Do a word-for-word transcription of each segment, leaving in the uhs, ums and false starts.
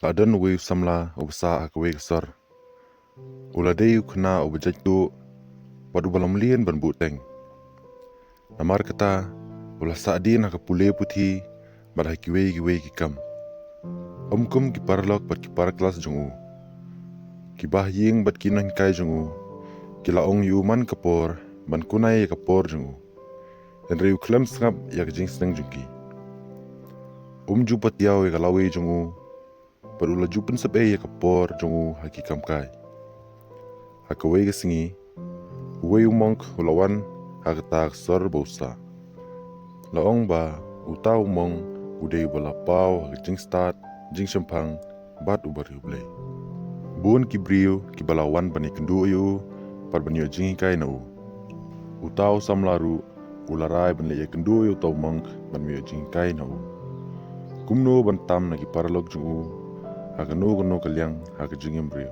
la don uwei u samla uba sah ha kawei ka sor. U la dei u khynnah uba jait tuh bad uba lamlian ban buhteng. Namar kata, u la sahdien ha ka pule puthi bad ha kiwei kiwei ki kam. Ym kum ki paralok bad ki para klas jong u, ki bahaïing bad ki nonghikai jong u, ki la ong ïa u man ka por ban kunai ïa ka por jong u. Hynrei u khlem sngap ïa ka jingsneng jong ki. Um ju patiaw ïa ka lawei jong u bad u la ju pynsep ei ïa ka por jong u ha ki kam kai. Ha kawei ka sngi, uwei u monk u la wan ha kata ka sor ba u sah. La ong ba uta u monk u dei uba la paw ha ka jingstad, jingshemphang bad u bariewblei. Bun ki briew kiba la wan ban ïakynduh ïa u bad ban ïoh jinghikai na u. Uta u samla ruh u la rai ban leit ïakynduh ïa uta u monk bad ban ïoh jinghikai na u kumno ban tam na ki paralok jong u ha kano kano ka liang ha ka jingim briew.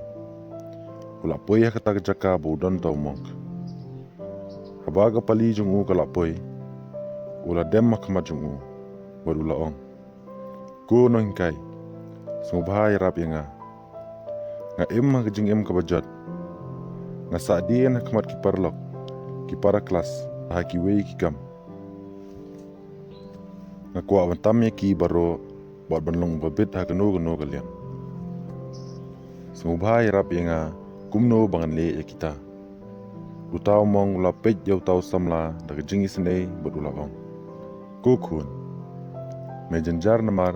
U la poi ha kata ka jaka ba u don uta u monk. Haba ka pali jong u ka la poi, u la dem ha khmat jong u bad u la ong, "Ko nonghikai, sngewbha ïarap ïa nga. Nga im ha ka jingim kaba jot. Nga sahdien ha khmat ki paralok, ki para klas, ha kiwei ki kam. Nga kwah ban tam ïa ki baroh bad ban long uba bit ha kano kano ka liang. Sngewbha ïarap ïa nga kumno ba ngan leh ïa kita." Uta u monk u la peit ïa uta u samla da ka jingisynei bad u la ong, "Ko khun, me jynjar namar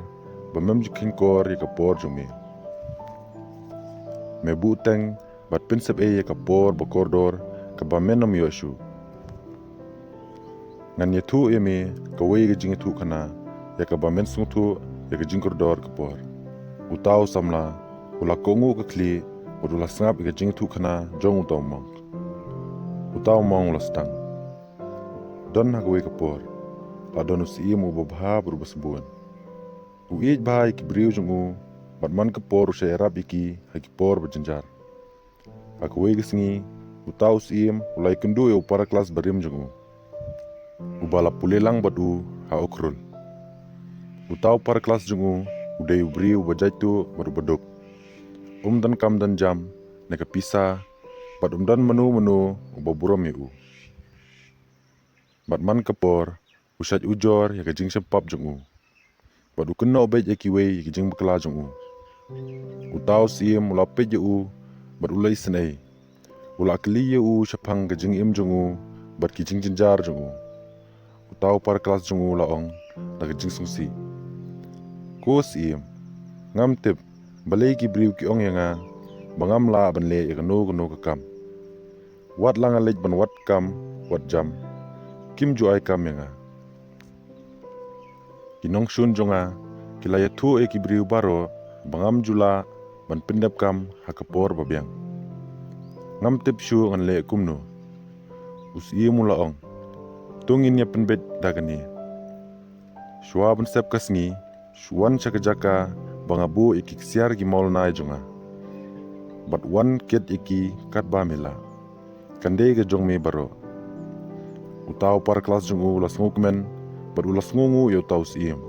ba mem ju kheiñkor ïa ka por jong me. Me buhteng bad pynsep ei ïa ka por ba kordor kaba men ym ïoh shuh. Ngan ïathuh ïa me kawei ka jingïathuhkhana ïa kaba men sngewthuh ïa ka jingkordor ka por." Uta u samla u la kohnguh ka khlieh bad u la sngap ïa ka jingïathuhkhana jong uta u monk. Uta u monk u la sdang. Don ha kawei ka por, la don u syiem uba bha bad uba sbun. U ïeit bha ïa ki briew jong u bad man ka por u shah ïarap ïa ki ha ki por ba jynjar. Ha kawei ka sngi, uta u syiem u la ïakynduh ïa u para klas barim jong u, uba la pule lang bad u ha u khrul. Uta u para klas jong u u dei u briew uba jait tuh bad uba duk. Um don kam don jam ne ka pisa bad um don mano mano uba burom ïa u. Bad man ka por u shait ujor ïa ka jingshempap jong u bad u kynnoh beit ïa kiwei ïa ka jingbakla jong u. Uta u syiem u la peit ïa u bad u la isynei. U la kylli ïa u shaphang ka jingim jong u bad ki jingjynjar jong u. Uta u para klas jong u u la ong da ka jingsngewsih, "Ko syiem, ngam tip balei ki briew ki ong ïa nga ba ngam lah ban leh ïa kano kano ka kam. Wat la nga leit ban wad kam wad jam, kim ju ai kam ïa nga. Ki nongshun jong nga ki la ïathuh ïa ki briew baroh ba ngam ju lah ban pyndep kam ha ka por ba biang. Ngam tip shuh ngan leh kumno." U syiem u la ong, "To ngin ïa pynbeit da kane. Shuwa ban sep ka sngi, shu wan sha ka jaka ba nga buh ïa ki ksiar ki mawlynnai jong nga. Bad wan kit ïa ki katba me lah. Kan dei ka jong me baroh." Uta u para klas jong u u la sngewkmen bad u la sngewnguh ïa uta u syiem.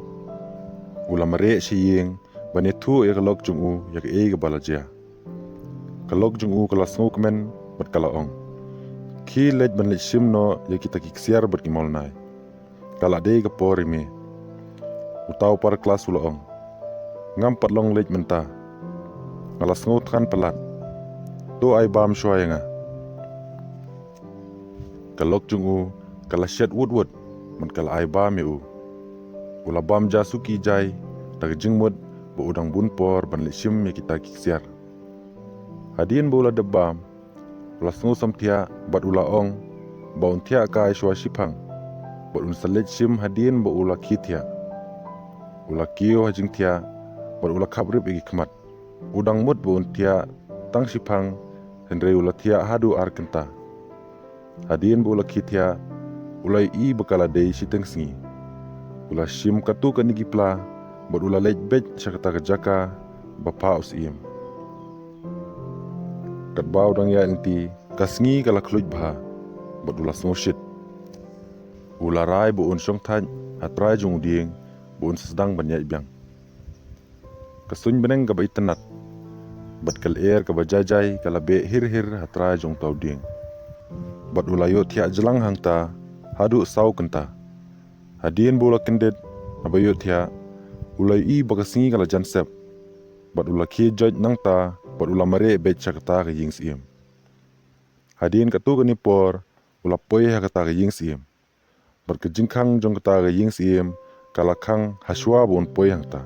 U la mareh sha ïing ban ïathuh ïa ka lok jong u ïa kaei kaba la jia. Ka lok jong u ka la sngewkmen bad ka la ong, "Khie leit ban leit shim noh ïa kita ki ksiar bad ki mawlynnai. Ka la dei ka por ïa me." Uta u para klas u la ong, "Ngam pat long leit mynta. Nga la sngew thngan palat. To ai bam shuwa ïa nga." Ka lok jong u ka la shet wut wut bad ka la ai bam ïa u. U la bam ja suki jai da ka jingmut ba u dang bun por ban leit shim ïa kita ki ksiar. Hadien ba u la dep bam, u la sngew samthiah bad u la ong ba un thiah kai shuwa shiphang bad un sa leit shim hadien ba u la khie thiah. U la kiew ha jingthiah bad u la khap rip ïa ki khmat. U dang mut ba un thiah tang shiphang, hynrei u la thiah haduh ar kynta. Hadien ba u la khie thiah, u la ïohi ba ka la dei shiteng sngi. U la shim katto katne ki pla bad u la leit beit sha kata ka jaka ba phah u syiem. Katba u dang ïaid lynti, ka sngi ka la khluit bha bad u la sngewshit. U la rai ba un shong thait ha trai jong u dieng ba un sa sdang ban ïaid biang. Ka suiñ bneng kaba itynnad bad ka lyer kaba jaijai ka la beh hir hir ha trai jong uta u dieng. Bad u la ïohthiah jlang hangta haduh saw kynta. Hadien ba u la kyndit haba ïohthiah, u la ïohi ba ka sngi ka la jan sep. Bad u la khie joit nangta bad u la mareh beit sha kata ka ïing syiem. Hadien katto katne por u la poi ha kata ka ïing syiem. Bad ka jingkhang jong kata ka ïing syiem ka la khang hashwa ba un poi hangta.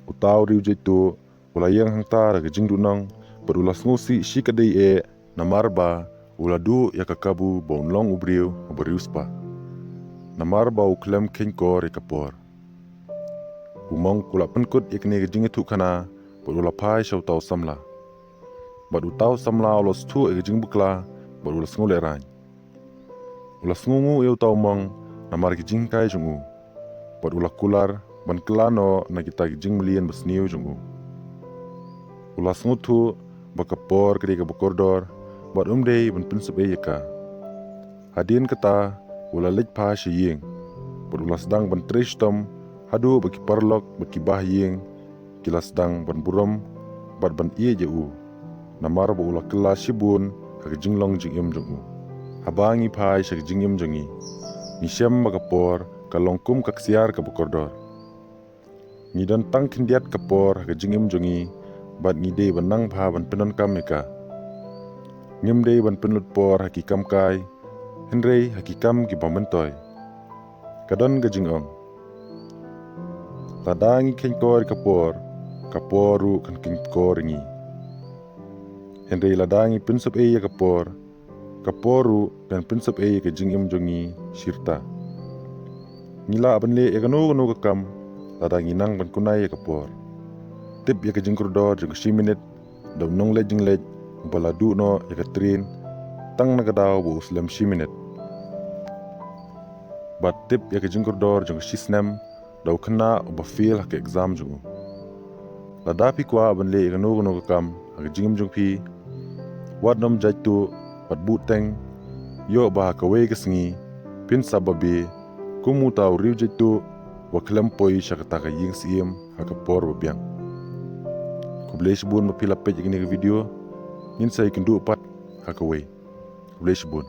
Uta u riewjaituh u la ïeng hangta da ka jingduhnong bad u la sngewsih shikatdei eh namar ba u la duh ïa ka kabu ba un long u briew uba riewspah. Namar ba u khlem kheiñkor ïa ka por. U monk u la pynkut ïa kane ka jingïathuhkhana bad u la phai sha uta u samla. Bad uta u samla u la sngewthuh ïa ka jingbakla bad u la sngewlehrain. U la sngewnguh ïa uta u monk namar ki jinghikai jong u. Bad u la kular ban kylla noh na kita ki jingmlien basniew jong u. U la sngewthuh ba ka por ka dei kaba kordor bad um dei ban pynsep ei ïa ka. Hadien kata u la leit phai sha ïing bad u la sdang ban trei shitom haduh ba ki paralok bad ki bah ïing ki la sdang ban burom bad ban ïeit ïa u. Namar ba u la kylla shibun ha ka jinglong jingim jong u. Haba ngi phai sha ka jingim jong ngi, ngi shem ba ka por ka long kum ka ksiar kaba kordor. Ngi don tang khyndiat ka por ha ka jingim jong ngi bad ngi dei ban nang bha ban pyndonkam ïa ka. Ngim dei ban pynlut por ha ki kam kai hynrei ha ki kam kiba myntoi. Ka don ka jingong, lada ngi kheiñkor ïa ka por, ka por ruh kan kheiñkor ïa ngi. Hynrei lada ngi pynsep ei ïa ka por, ka por ruh kan pynsep ei ïa ka jingim jong ngi shirta. Ngi lah ban leh ïa kano kano ka kam lada ngi nang ban kunai ïa ka por. Tip ïa ka jingkordor jong ka shi minit da u nongleit jingleit uba la duh noh ïa ka tren tang na ka daw ba u slem shi minit. Bad tip ïa ka jingkordor jong ka shi snem da u khynnah uba fail ha ka exam jong u. Lada phi kwah ban leh ïa kano kano ka kam ha ka jingim jong phi, wat nym jaituh bad buhteng, ïoh ba ha kawei ka sngi phin sa babe kum uta u riewjaituh uba khlem poi sha kata ka ïing syiem ha ka por ba biang. Khublei shibun ba phi la peit ïa kane ka video. Ngin sa ïakynduh pat ha kawei. Khublei shibun.